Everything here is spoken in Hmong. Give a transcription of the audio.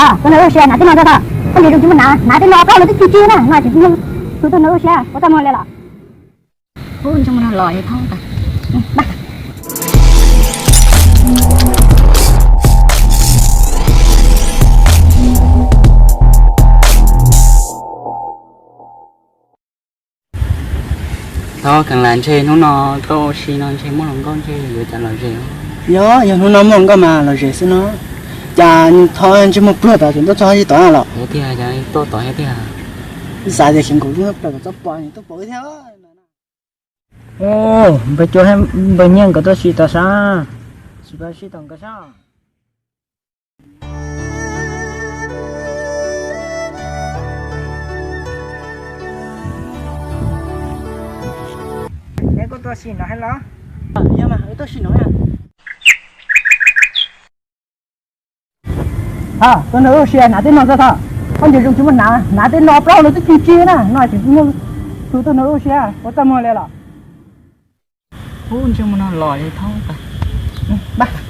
Tuaj nrog wb ua si, hnav tej no txog tho. Koj ntsia zoo tsis muaj hnav, hnav tej no plaub hau no twb ci ci na, no tsis muaj, tus tuaj nrog wb ua si, ua txaj muag li lawm. Ub, ntsej muag no los yog thoob tas. Thov kheev lam ntshe hnub no tuaj ua si no ntshe muaj hluas nkauj ntshe yuav cas los zem. Yog, yog hnub no muaj hluas nkauj mas los zem xwb no. Cas thov ntsej muag pluag tas tseem tuaj txog ib tod los. Yog tiag, tuaj tod thiab tiag. Xav tias xyov nkaus lub plaws kom txhob pom, tuaj pom wb thiab. Npawg Cua, npawg Nyiaj nkawd tuaj si tod sab, sim pab sib tom nkawd sab. Neb kuj tuaj sim no thiab los? Yog mas, wb tuaj sim no thiab. Ha, tuaj nrog wb ua si, hnav tej no txog tho. Koj ntsia zoo tsis muaj hnav, hnav tej no plaub hau no twb ci ci na, no tsis muaj, tus tuaj nrog wb ua si, ua txaj muag li lawm. Ub, ntsej muag no los yog thoob tas.